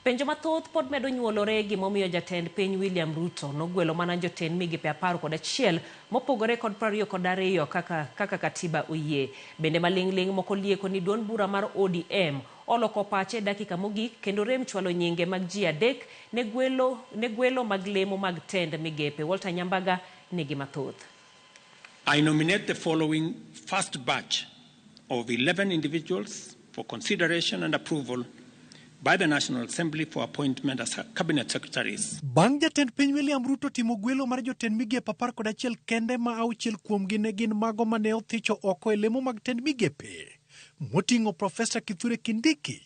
Penjo mathoth pod medo nyuolore gimomiyo jatend piny William Ruto nogwelo mana jotend migepe 11 mopogore kod 22 kaka katiba oyie. Bende maling'ling' moko lieko ni duond bura mar ODM oloko pache e dakika mogik kendo rem chwalo nyinge mag ji adek ne gwelo ne gwelo mag lemo mag tend migepe. Walter Nyambaga nigi mathoth. I nominate the following first batch of 11 individuals for consideration and approval by the National Assembly for appointment as cabinet secretaries. Bang' jatend piny William Ruto timo gwelo mar jotend migepe 11 kende ma auchiel kuomgi ne gin mago mane othicho oko e lemo mag tend migepe moting'o Profesa Kithure Kindiki,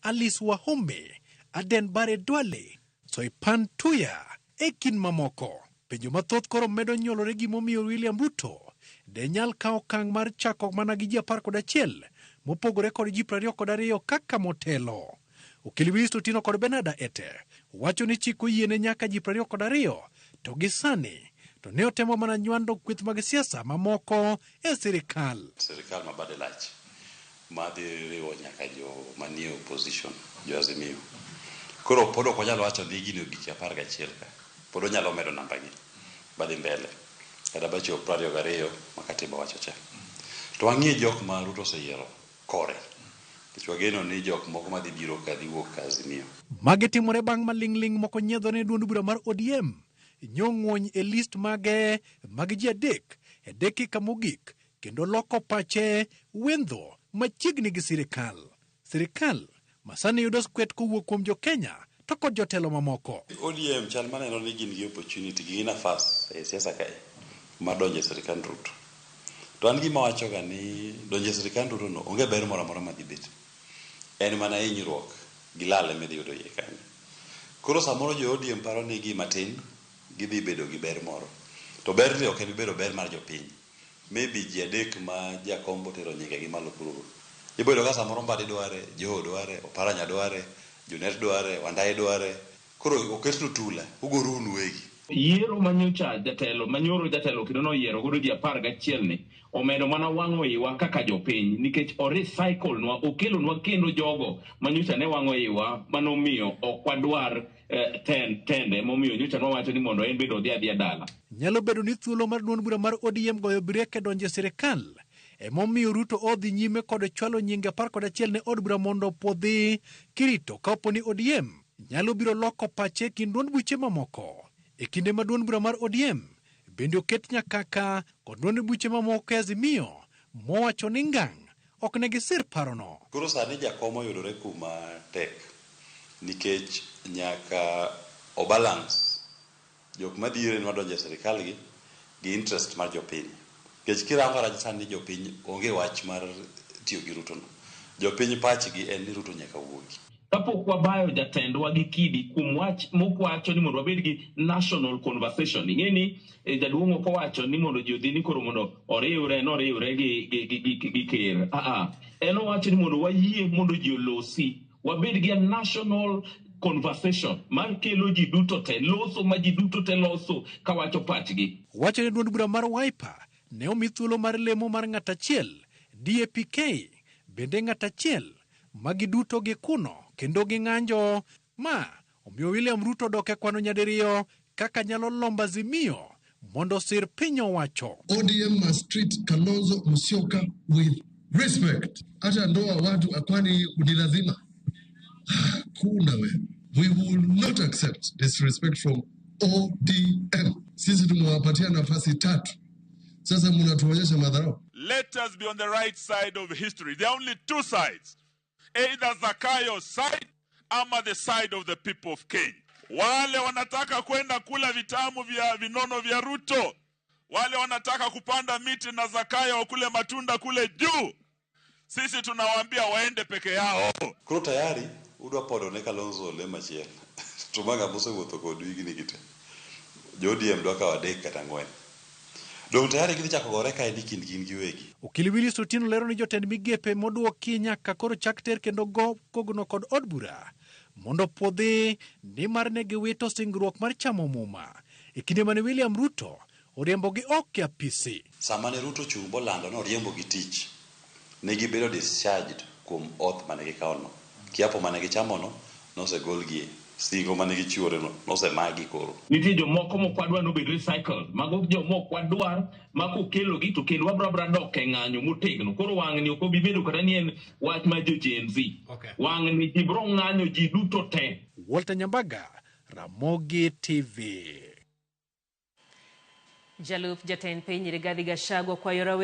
Alice Wahome, Aden Bare Duale, Soipan Tuya e kind mamoko. Penjo mathoth koro medo nyuolore gimomiyo William Ruto de nyal kawo okang' mar chako mana gi ji 11 mopogore kod ji 22 kaka motelo. Okil Willis Otieno kod Bernard Ete wacho ni chik oyiene nyaka ji 22 to gi sani to ne otemo mana nywando kweth mag siasa mamoko e sirikal. Sirikal ma bade lach ma dhi riwo nyaka jo manie opposition, jo Azimio. Koro pod ok wanyal wacho ni gini ogik e 11 ka. Pod onyalo medo namba gi badhi mbele kata bachop 22 ma katiba wacho cha. To wang'iye jok ma Ruto oseyiero kore. Nikech wageno ni jok moko madhi biro ka dhi wuok ka Azimio. Magi timore bang' maling'ling' moko nyiedhore ne duond bura mar ODM nyong'uony e list mage mag ji adek e dakika mogik kendo loko pache wendho machiegni gi sirikal. Sirikal ma sani yudo skwet kowuok kuom jo Kenya to kod jotelo mamoko. ODM chal maneno ni gin gi opportunity, gin gi nafas e siasa kae mar donjo e sirikand Ruto. To an gima awachoga ni donjo e sirikand Ruto no onge ber moro amora madhi bet. En mana hinyruok gi lal ema idhi yudo iye kanyo. Koro samoro jo ODM paro ni gima tin gidhi bedo gi ber moro. To berni ok en bedo ber mar jopiny. Maybe ji adek ma Jakom botero nyingegi malo kuro go. Ibo yudo ka samoro Mbadi dware, Joho dware, Oparanya dware, Junet dware, Wandayi dware. Koro oketnu tula, ugoru un uwegi. Yiero manyocha jatelo manyoro jatelo kendo noyiero godo ji 11 ni omedo mana wang'o iwa kaka jopiny nikech o recycle nwa okelonwa kendo jogo manyocha ne wang'o iwa manomiyo ok wadwar tende momiyo nyocha nwawacho ni mondo en bende odhi adhiya dala. Nyalo bedo ni thuolo mar duond bura mar ODM goyo brek e donjo e sirikal emomiyo Ruto odhi nyime kod chwalo nyinge 11 ne od bura mondo opuodhi kirito kapo ni ODM nyalo biro loko pache e kind duond buche mamoko. E kinde ma duond bura mar ODM bende oket nyakaka kod duond buche mamoko e Azimio mowacho ni ngang' ok ne gisir parono. Koro sani jakom oyudore kuma tek nikech nyaka o balance jok madhire ni wadonjo e sirikal gi gi interest mar jopiny. Nikech kirango rach sani jopiny onge wach mar tiyo gi Ruto no. Jopiny pachgi en ni Ruto nyaka wuogi. Kapok wabayo jatendwa gi kidi kuom wach mokwacho ni mondo wabed gi national conversation. Ing'e ni jaduong' ok owacho ni mondo ji odhi ni koro mondo oriwre noriwre gi, gi, gi, gi, gi ker. Aa, en owacho ni mondo wayie mondo ji olosi. Wabed gi a national conversation mar kelo ji duto te, loso ma ji duto te loso kawacho pachgi. Wacho ni duond bura mar Wiper ne omi thuolo mar lemo mar ng'at achiel, DAPK bende ng'at achiel, ma giduto gikuno kendo ging'anjo ma omiyo William Ruto odok e kwano nyadiriyo kaka nyalo lombo Azimio mondo osir piny owacho. ODM must treat Kalonzo Musyoka with respect. Hata ndoa watu kwani ni lazima? Hakuna we. We will not accept disrespect from ODM. Sisi tumewapatia nafasi tatu. Sasa mnatuonyesha madharau. Let us be on the right side of history. There are only two sides. Either Zakayo's side ama the side of the people of Kenya. Wale wanataka kwenda kula vitamu vya vinono vya Ruto, wale wanataka kupanda miti na Zakayo wakule matunda kule juu, sisi tunawaambia waende peke yao. Koro tayari udwa podo ne Kalonzo ole machielo. To ma ng'ama osewuotho kodu higni gi te. Jo ODM dwa kawo adek kata ang'wen. Dong' tayari gidhi chako gore kaendi kind gin giwegi. Okil Willis Otieno lero ni jotend migepe moduoki nyaka koro chak ter kendo go kogno kod od bura mondo opuodhi nimar ne giwito singruok mar chamo muma e kinde mane William Ruto oriembogi oko e apisi. Sama ne Ruto ochung' bolando ni oriembogi tich, ne gibedo discharged kuom oath mane gikawono. Kiapo mane gichamono Nosegolgie. Singo mane gichiwore no nosemagi koro. Nitie jomoko mok wadwar nobed recycled. Mago joma ok wadwar ma kokelogi to kendo wabro abra dok e ng'anyo motegno. Koro wang'ni ok obi bedo kata ni en wach mar jo Gen Z. Okay. Wang'ni ji bro ng'anyo ji duto te. Walter Nyambaga, Ramogi TV. Jalup jatend piny Rigathi Gachagua kwayo rawere